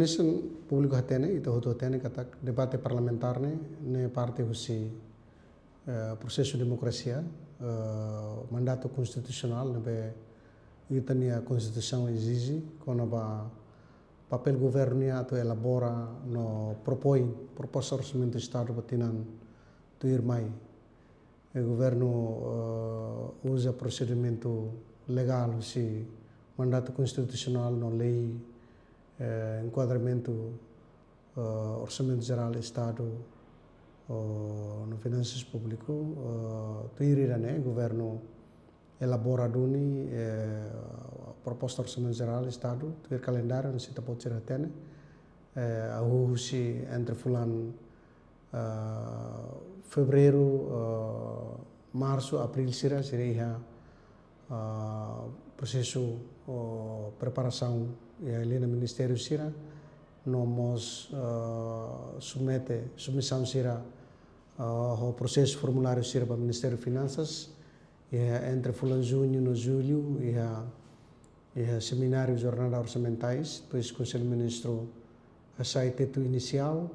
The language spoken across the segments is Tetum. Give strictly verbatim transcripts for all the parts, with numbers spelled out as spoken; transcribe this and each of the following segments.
Sin, públiku hatene, ita hotu hatene katak debate parlamentár ne'e, ne'e parte husi, eh, prosesu demokrasia, eh, mandatu konstitusionál ne'ebé ita-nia Konstituisaun ezije, kona-ba papél governu nian atu elabora no propoin proposta orsamentu Estadu ba tinan tuirmai. E governu, eh, uza prosedimentu legál husi mandatu konstitusionál no lei, eh, enkuadramentu, eh, orsamentu jerál Estadu, eh, no finansas públiku, eh, tuir ida-ne'e governu elabora duni, eh, proposta orsamentu jerál Estadu, tuir kalendáriu, hanesan ita-boot sira hatene, eh, hahú husi entre fulan, ah, fevereiru, ah, marsu, abríl sira, sira iha, ah, prosesu, oh, preparasaun iha liña ministériu sira, no mós, ah, submete, submisaun sira, ah, ho prosesu formuláriu sira ba Ministériu Finansas, iha entre fulan juñu no jullu, iha, iha semináriu jornada orsamentais, depois Konsellu Ministru hasai tetu inisiál,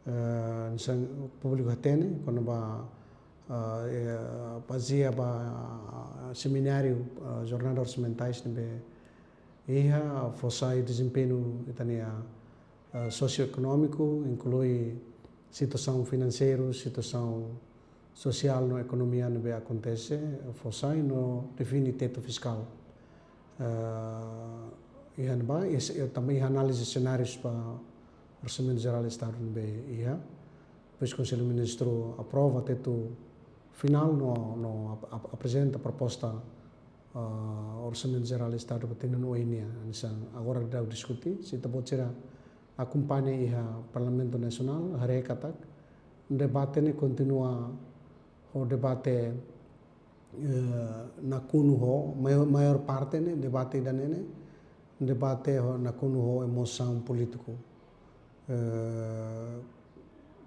eh, hanesan públiku hatene, kona-ba, eh, eh, bazeia ba, eh, semináriu, eh, jornada orsamentais ne'ebé iha, fó sai dezempeñu ita-nia, eh, sosioekonómiku, inklui situasaun finanseiru, situasaun sosiál no ekonomia ne'ebé akontese, fó sai no define tetu fiskál. Eh, iha ne'ebá, i se-, i tanba iha análize senárius ba Orsamentu Jerál Estadu ne'ebé iha. Depois Konsellu Ministru aprova tetu finál no, no ap-, ap-, aprezenta proposta, ah, Orsamentu Jerál Estadu ba tinan oin nian. Hanesan agora daudaun diskute, se ita-boot sira akompaña iha Parlamentu Nasionál, haree katak debate ne'e kontinua ho debate, eh, nakonu ho, maiór, maiór parte ne'e debate ida-ne'e ne'e debate ho nakonu ho emosaun polítiku. Eh,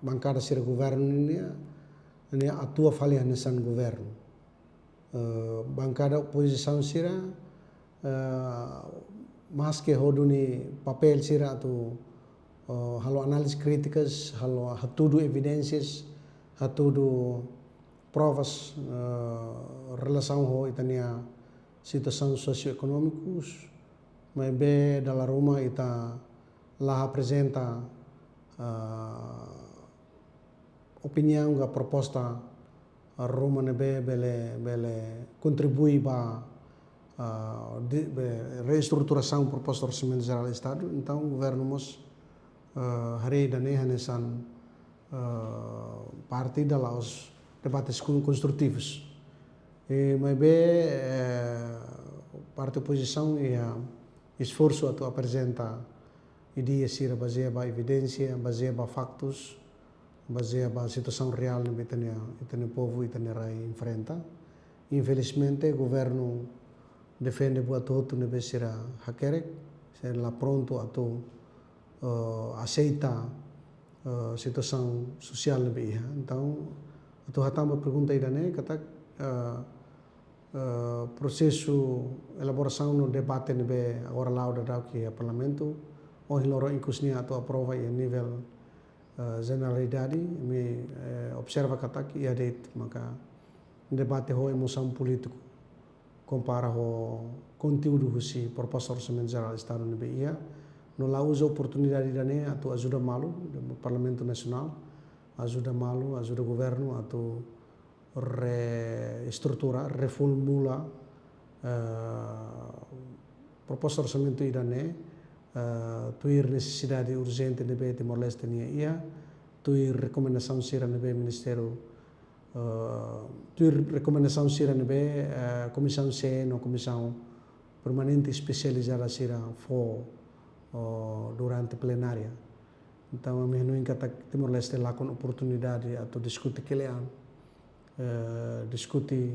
bankada sira governu nian, nian atua fali hanesan governu. Eh, bankada opozisaun sira, eh, maske ho duni papél sira atu, eh, halo análize krítikas, halo hatudu evidénsias, hatudu provas, eh, relasaun ho ita-nia situasaun sosioekonómikus, maibé dala ruma ita la aprezenta, eh, opiniaun ka proposta ruma ne'ebé bele, bele kontribui ba, ah, di, be, reestruturasaun proposta Orsamentu Jerál Estadu. Entaun, governu mós, ah, haree ida-ne'e hanesan, ah, parte ida la'ós debates kon-, konstrutivus. I, maibé, eh, parte opozisaun iha esforsu atu aprezenta ideia sira bazeia ba evidénsia, bazeia ba faktus, bazeia ba situasaun reál ne'ebé ita-nia, ita-nia povu, ita-nia rai enfrenta. Infelizmente, governu defende buat hotu ne'ebé sira hakerek, sira la prontu atu, eh, aseita, eh, situasaun sosiál ne'ebé iha. Entaun, atu hatán ba pergunta ida-ne'e, katak, eh, eh, prosesu elaborasaun no debate ne'ebé agora la'o daudauk iha Parlamentu, ohin loron ikus nian atu aprova iha nivel, eh, jeneralidade, ami, eh, observa katak iha de'it maka debate ho emosaun polítiku kompara ho konteúdu husi proposta Orsamentu Jerál Estadu ne'ebé iha, no la uza oportunidade ida-ne'e atu ajuda malu, Parlamentu Nasionál, ajuda malu, ajuda governu atu reestrutura, reformula, eh, proposta orsamentu ida-ne'e, eh, tuir nesesidade urjente ne'ebé Timor-Leste nian iha, tuir rekomendasaun sira ne'ebé Ministériu, eh, tuir rekomendasaun sira ne'ebé, eh, Komisaun C no Komisaun Permanente Espesializada sira fó, eh, durante plenária. Entaun, ami hanoin katak Timor-Leste lakon oportunidade atu diskute kle'an, eh, diskute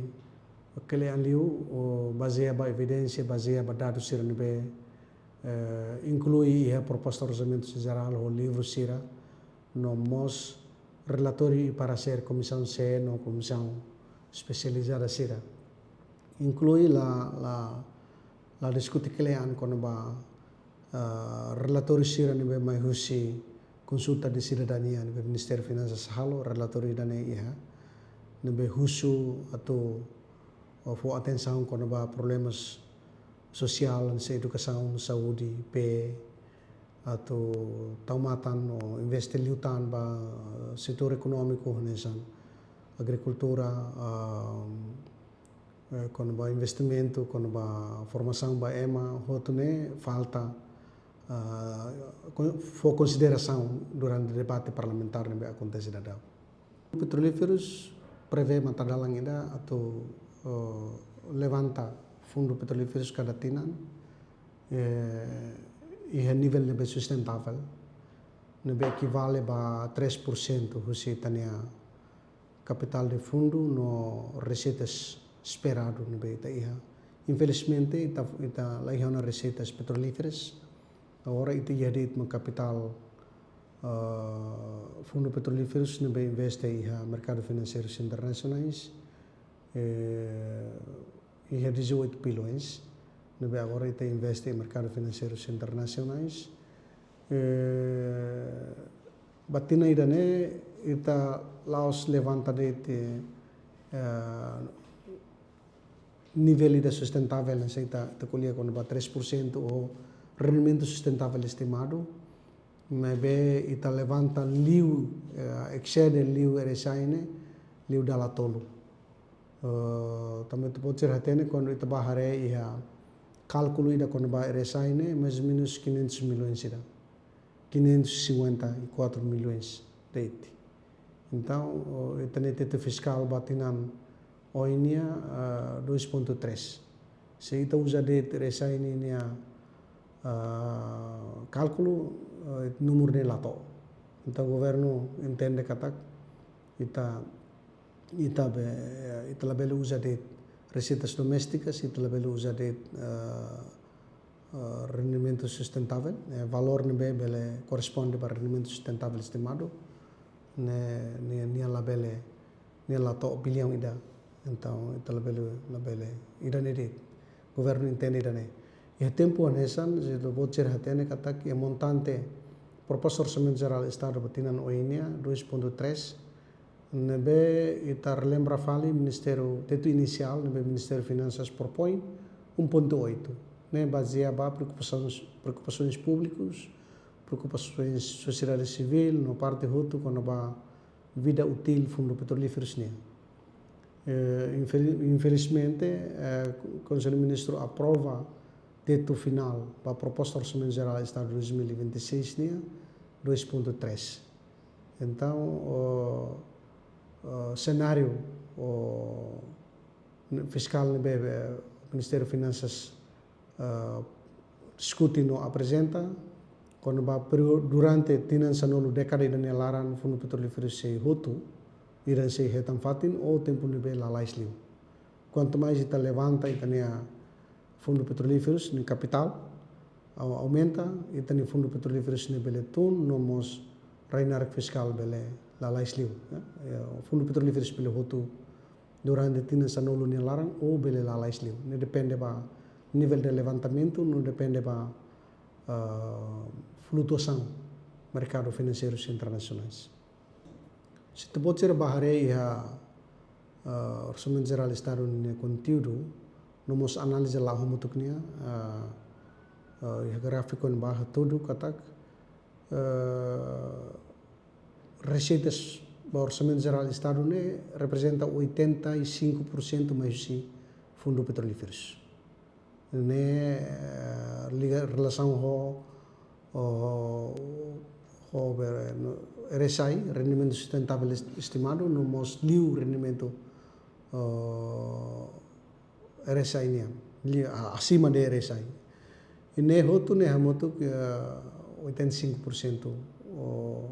kle'an liu, ou bazeia ba evidénsia, bazeia ba dadus sira ne'ebé, eh, inklui iha proposta orsamentu jerál ho livru sira, no mós relatóriu i paresér Komisaun C no Komisaun Espesializada sira. Inklui la, la, la diskute kle'an kona-ba, ah, relatóriu sira ne'ebé mai husi konsulta de sidadania ne'ebé Ministériu Finansas halo, relatóriu ida-ne'e iha, ne'ebé husu atu, ah, fó atensaun kona-ba problemas sosiál, hanesan edukasaun, saúde, pee, atu tau matan no investe liután ba setór ekonómiku, hanesan agrikultura, ah, eh, kona-ba investimentu, kona-ba formasaun ba ema, hotu ne'e falta, ah, ko-, fó konsiderasaun durante debate parlamentár ne'ebé akontese daudaun. Petrolíferus prevee matadalan ida atu, eh, levanta fundu petrolíferus kada tinan, eh, iha nivel ne'ebé sustentável, ne'ebé ekivale ba três por cento husi ita-nia kapitál de fundu no reseitas esperadu ne'ebé ita iha. Infelizmente, ita, ita la iha ona reseitas petrolíferas. Agora ita iha de'it mak kapitál, ah, fundu petrolíferus ne'ebé investe iha merkadu finanseirus internasionais, eh, iha dezoito bilhões, ne'ebé agora ita investe iha merkadu finanseirus internasionais. Eh, ba tinan ida-ne'e ita la'ós levanta de'it, eh, nivel ida sustentável, hanesan ita, ita ko'alia kona-ba três por cento ou rendimentu sustentável estimadu, maibé ita levanta liu, eh, eksede liu R S I ne'e, liu dala tolu. Eh, tanba ita-boot sira hatene, kuandu ita bá haree iha kálkulu ida kona-ba R S I ne'e, mais ou menus quinhentos milhões ida. Quinhentos e cinquenta e quatro milhões de'it. Entaun, o, ita-nia tetu fiskál ba tinan oin nian, ah, dois ponto três. Se ita uza de'it R S I ninia, ah, kálkulu, ah, númeru ne'e la to'o. Entaun, governu entende katak ita, ita be, ita labele uza de'it reseitas domésticas, ita labele uza de'it, ah, ah, rendimentu sustentável, eh, valór ne'ebé bele korresponde ba rendimentu sustentável estimadu, ne'e, ne'e, nia labele, nia la to'o biliaun ida. Entaun, ita labele, labele, ida-ne'e de'it. Governu entende ida-ne'e. Iha tempu hanesan, se ita-boot sira hatene katak iha montante proposta Orsamentu Jerál Estadu ba tinan oin nian, dois ponto três, ne'ebé ita relembra fali Ministériu, tetu inisiál ne'ebé Ministériu Finansas propoin, um ponto oito. Ne'e bazeia ba preokupasaun, preokupasoens públikus, preokupasoens sosiedade sivíl, no parte hotu kona-ba vida útil fundu petrolíferus nian. Eh, infeli-, infelizmente, eh, Konsellu Ministru aprova tetu finál ba proposta Orsamentu Jerál Estadu dois mil e vinte e seis nian, dois ponto três. Entaun, o, o senáriu, o, fiskál ne'ebé, eh, Ministériu Finansas, eh, diskute no aprezenta, kona-ba períodu durante tinan sanulu, dékada ida nia laran, fundu petrolíferu sei hotu, ida sei hetan fatin, ou tempu ne'ebé lalais liu. Kuantu mais ita levanta ita-nia fundu petrolíferus nia kapitál, au-, aumenta, ita-nia fundu petrolíferus ne'e bele tun, no mós rai-narak fiskál bele lalais liu, ya. Ya, fundu petrolíferus bele hotu durante tinan sanulu nia laran, ou bele lalais liu. Ne'e depende ba nivel de levantamentu, no depende ba, ah, flutuasaun merkadu finanseirus internasionais. Se ita-boot sira bá haree iha, ah, Orsamentu Jerál Estadu nia konteúdu, no mós análize la'o hamutuk nian, ah, ah, iha gráfiku ne'ebá hatudu katak, ah, reseitas ba Orsamentu Jerál Estadu ne'e reprezenta oitenta e cinco por cento mai husi fundu petrolíferus. Ne'e, eh, liga relasaun ho, ho, ho be-, no, R S I, rendimentu sustentável est-, estimadu, no mós liu rendimentu, eh, R S I nian, liu, a-, asima de R S I. I ne'e hotu ne'e hamutuk, eh, oitenta e cinco por cento, o,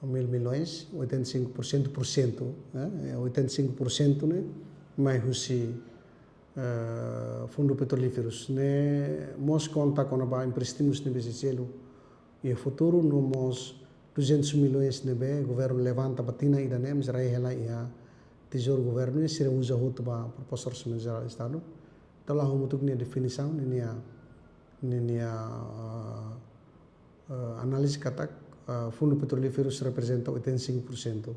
mil milhões, oitenta e cinco por cento, por cento, eh, oitenta e cinco por cento ne'e mai husi, eh, fundu petrolíferus. Ne'e mós konta kona-ba empréstimus ne'ebé sei selu iha futuru, no mós duzentos milhões ne'ebé governu levanta ba tinan ida-ne'e, mas rai hela iha Tesouru Governu, i sira uza hotu ba proposta Orsamentu Jerál Estadu. Entaun la'o hamutuk nia definisaun, nia, ninia, eh, eh, análize katak, eh, fundu petrolíferus reprezenta oitenta e cinco por cento.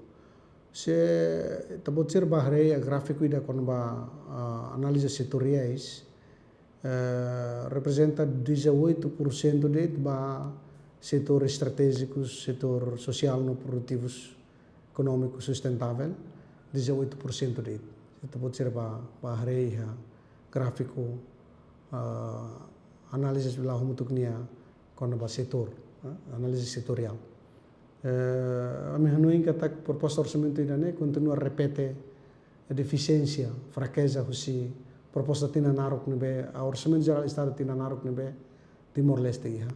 Se ita-boot sira bá haree iha gráfiku ida kona-ba, eh, análize setoriais, eh, reprezenta dezoito por cento de'it ba setór estratéjiku, setór sosiál no produtivus ekonómiku sustentável, dezoito por cento de'it. Se ita-boot sira bá, bá haree iha gráfiku, ah, análize la'o hamutuk nia kona-ba setór, eh, análize setoriál. Eh, ami hanoin katak proposta orsamentu ida-ne'e kontinua repete defisiénsia, frakeza husi proposta tinan naruk ne'ebé, ah, Orsamentu Jerál Estadu tinan naruk ne'ebé Timor-Leste iha.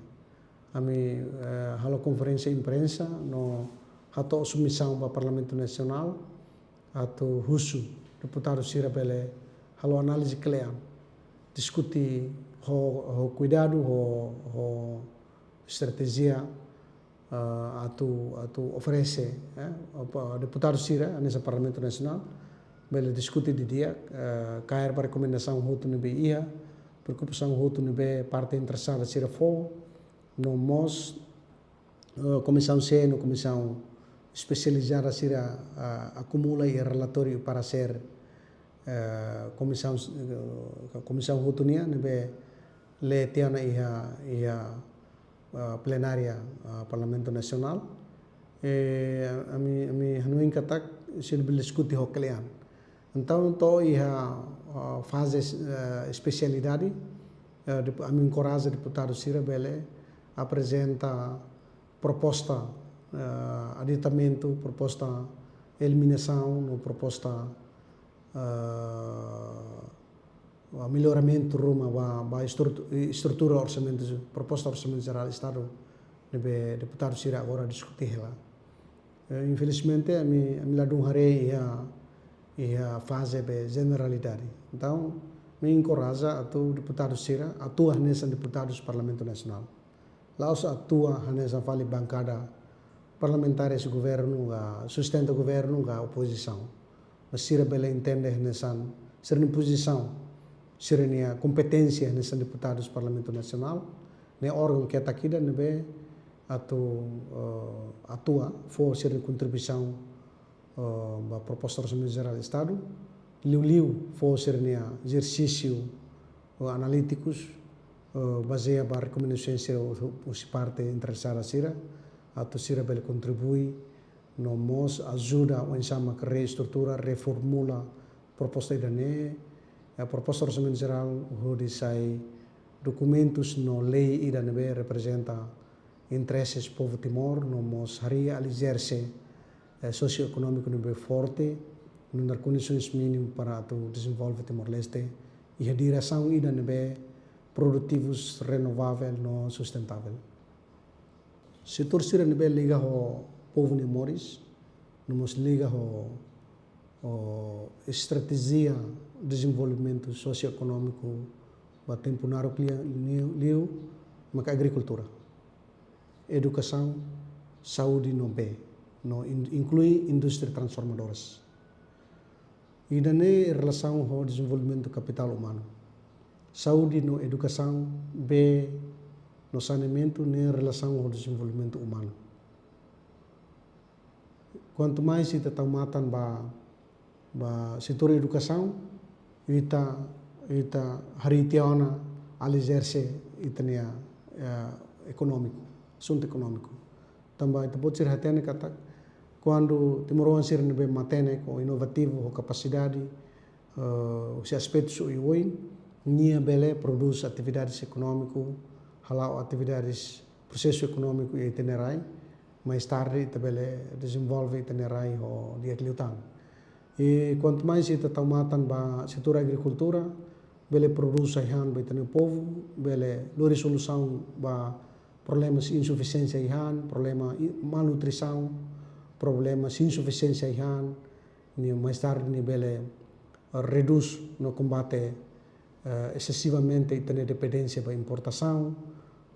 Ami, eh, halo konferénsia imprensa no hato'o submisaun ba Parlamentu Nasionál, atu husu deputadu sira bele halo análize kle'an, diskute ho, ho kuidadu, ho, ho estratéjia, eh, atu, atu oferese, eh, apa, deputadu sira hanesan Parlamentu Nasionál bele diskute didi'ak, eh, kaer ba rekomendasaun hotu ne'ebé iha, preokupasaun hotu ne'ebé parte interesada sira fó, no mós, eh, Komisaun C no komisaun espesializada sira, ah, akumula iha relatóriu para ser, eh, komisaun, eh, komisaun hotu nian ne'ebé lee tiha ona iha, iha, ah, plenária, ah, Parlamentu Nasionál. Eh, ami, ami hanoin katak sira bele diskute ho kle'an. Entaun, to'o iha, ah, faze, eh, espesialidade, eh, depo-, ami enkoraja deputadu sira bele aprezenta proposta, eh, aditamentu, proposta eliminasaun, no proposta, eh, melloramentu ruma ba, ba estrutu-, estrutura orsamentu, proposta Orsamentu Jerál Estadu ne'ebé deputadu sira agora diskute hela. Eh, infelizmente, ami, ami ladún haree iha, iha faze be jeneralidade. Entaun, ami enkoraja atu deputadu sira atua hanesan deputadus Parlamentu Nasionál. La'ós atua hanesan fali bankada parlamentares governu ka sustenta governu ka opozisaun. Mas sira bele entende hanesan sira-nia pozisaun, sira-nia kompeténsia hanesan deputadus Parlamentu Nasionál, ne'e órgaun ketak ida ne'ebé atu, eh, atua, fó sira-nia kontribuisaun, eh, ba proposta Orsamentu Jerál Estadu, liuliu fó sira-nia ezersísiu, eh, analítikus, eh, bazeia ba rekomendasaun sira hu-, husi parte interesada sira, atu sira bele kontribui, no mós ajuda oinsá mak reestrutura, reformula proposta ida-ne'e, eh, proposta Orsamentu Jerál hodi sai dokumentus no lei ida ne'ebé reprezenta intereses povu Timor, no mós harii aliserse, eh, sosioekonómiku ne'ebé forte, nu'udar kondisoens mínimu para atu dezenvolve Timor-Leste iha diresaun ida ne'ebé produtivus, renovável no sustentável. Setór sira ne'ebé liga ho povu nia moris, no mós liga ho, ho estratéjia dezenvolvimentu sosioekonómiku ba tempu naruk lia-, liu, liu, maka agrikultura, edukasaun, saúde no bee, no in-, inklui indústria transformadoras. Ida-ne'e relasaun ho dezenvolvimentu kapitál umanu. Saúde no edukasaun, bee no saneamentu ne'e relasaun ho dezenvolvimentu umanu. Kuantu mais ita tau matan ba, ba setór edukasaun, ita, ita harii tiha ona aliserse ita-nia, eh, ekonómiku, asuntu ekonómiku. Tanba ita-boot sira hatene katak, kuandu timoroan sira ne'ebé matenek, inovativu, ho kapasidade, eh, husi aspetu oioin, nia bele prodús atividades ekonómiku, hala'o atividades prosesu ekonómiku iha ita-nia rai, mais tarde ita bele dezenvolve ita-nia rai ho di'ak liután. I kuantu mais ita tau matan ba setór agrikultura, bele prodús ai-han ba ita-nia povu, bele lori solusaun ba problemas insufisiénsia ai-han, problema i-, malnutrisaun, problemas insufisiénsia ai-han, nia mais tarde nia bele redús no kombate, eh, esesivamente ita-nia dependénsia ba importasaun,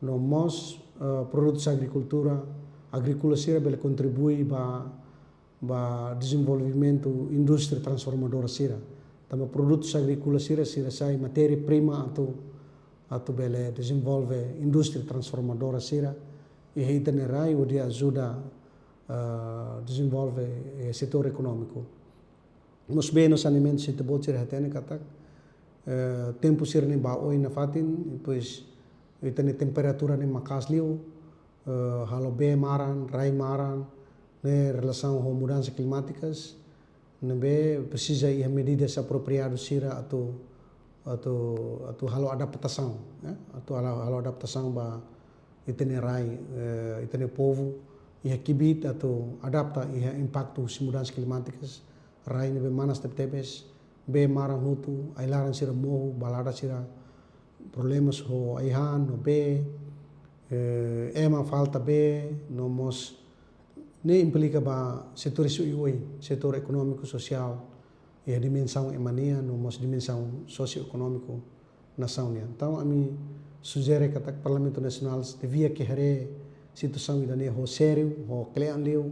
no mós, eh, produtus agrikultura, agríkola sira bele kontribui ba, ba dezenvolvimentu indústria transformadora sira. Tanba produtus agríkola sira, sira sai matéria prima atu, atu bele dezenvolve indústria transformadora sira iha ita-nia rai hodi ajuda, eh, dezenvolve, eh, setór ekonómiku. Mós bee no saneamentu, se ita-boot sira hatene katak, eh, tempu sira-ne'e ba oin nafatin, depois ita-nia temperatura ne'e maka'as liu, eh, halo bee maran, rai maran, ne'e relasaun ho mudansa klimátikas, ne'ebé presiza iha medidas apropriadu sira atu, atu, atu halo adaptasaun, ya, atu halo, halo adaptasaun ba ita-nia rai, eh, ita-nia povu, iha kbiit atu adapta iha impaktu husi mudansa klimátikas, rai ne'ebé manas tebetebes, bee maran hotu, ai-laran sira mohu, balada sira, problemas ho ai-han, no bee, eh, ema falta bee, no mós ne'e implika ba setór oioin, setór ekonómiku, sosiál, iha dimensaun ema nian, no mós dimensaun sosioekonómiku nasaun nian. Entaun, ami sujere katak Parlamentu Nasionál devia ke haree situasaun ida-ne'e ho sériu, ho kle'an liu,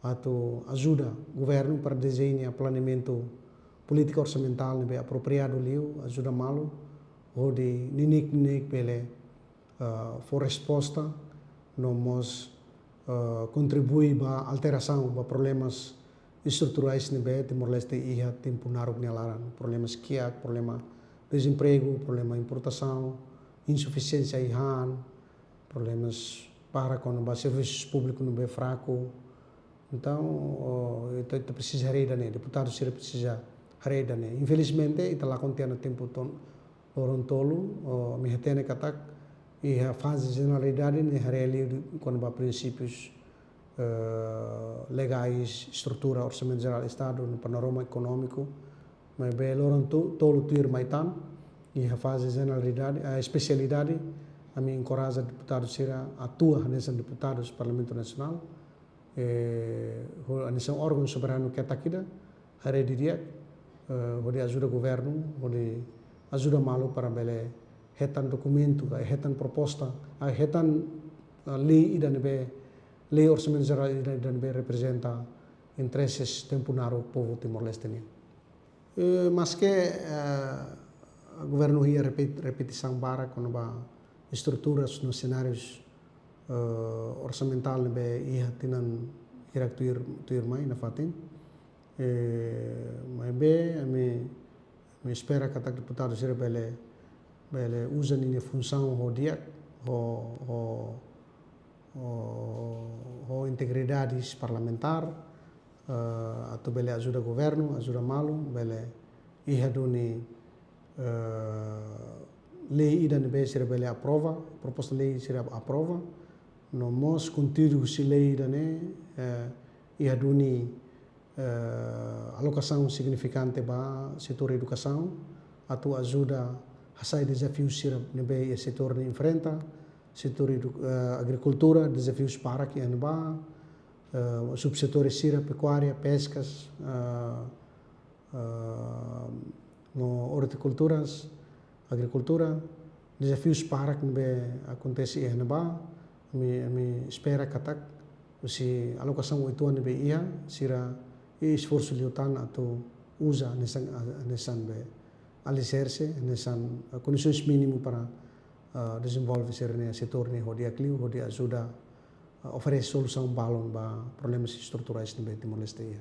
atu ajuda governu para dezeña planeamentu polítika orsamentál ne'ebé apropriadu liu, ajuda malu, hodi neineik-neineik bele, ah, fó resposta, no mós, ah, kontribui ba alterasaun ba problemas estruturais ne'ebé Timor-Leste iha tempu naruk nia laran, problemas kiak, problema dezempregu, problema importasaun, insufisiénsia ai-han, problemas para kona-ba servisus públiku ne'ebé fraku. Entaun, oh, ita, ita presiza haree ida-ne'e, deputadu sira presiza haree ida-ne'e. Infelizmente, ita lakon tiha ona tempu to'o loron tolu, oh, ami hatene katak iha faze jeneralidade ne'e haree liu kona-ba prinsípius, eh, legais, estrutura Orsamentu Jerál Estadu, no panorama ekonómiku, maibé loron to-, tolu tuirmai tan, iha faze jeneralidade, ah, espesialidade, ami enkoraja deputadu sira atua hanesan deputadus Parlamentu Nasionál, eh, ho hanesan órgaun soberanu ketak ida, haree didi'ak, eh, hodi ajuda governu, hodi ajuda malu para bele hetan dokumentu, ka hetan proposta, ah, hetan, ah, lei ida ne'ebé, lei orsamentu jerál ida, ida ne'ebé reprezenta intereses tempu naruk povu Timor-Leste nian. Eh, maske, eh, governu iha repet-, repetisaun barak kona-ba estruturas no senárius, eh, orsamentál ne'ebé iha tinan hirak tuir, tuirmai nafatin. Eh, maibé, ami, ami espera katak deputadu sira bele, bele uza ninia funsaun ho di'ak, ho, ho, ho, ho integridade parlamentár, eh, atu bele ajuda governu, ajuda malu, bele iha duni, eh, lei ida ne'ebé sira bele aprova, proposta lei sira aprova, no mós konteúdu husi lei ida-ne'e, eh, iha duni, eh, alokasaun signifikante ba setór edukasaun, atu ajuda hasai dezafiu sira ne'ebé iha setór ne'e enfrenta, setór edu-, eh, agrikultura, dezafius barak iha ne'ebá, eh, subsetór sira, pekuária, peskas, eh, eh, no ortikulturas, agrikultura, dezafius barak ne'ebé akontese iha ne'ebá, ami, ami espera katak husi alokasaun uitoan ne'ebé iha, sira esforsu liután atu uza hanesan, hanesan be aliserse, hanesan, eh, kondisoens mínimu para, eh, dezenvolve sira-nia setór ne'e ho di'ak liu, hodi ajuda, eh, oferese solusaun balun ba problemas estruturais ne'ebé Timor-Leste iha.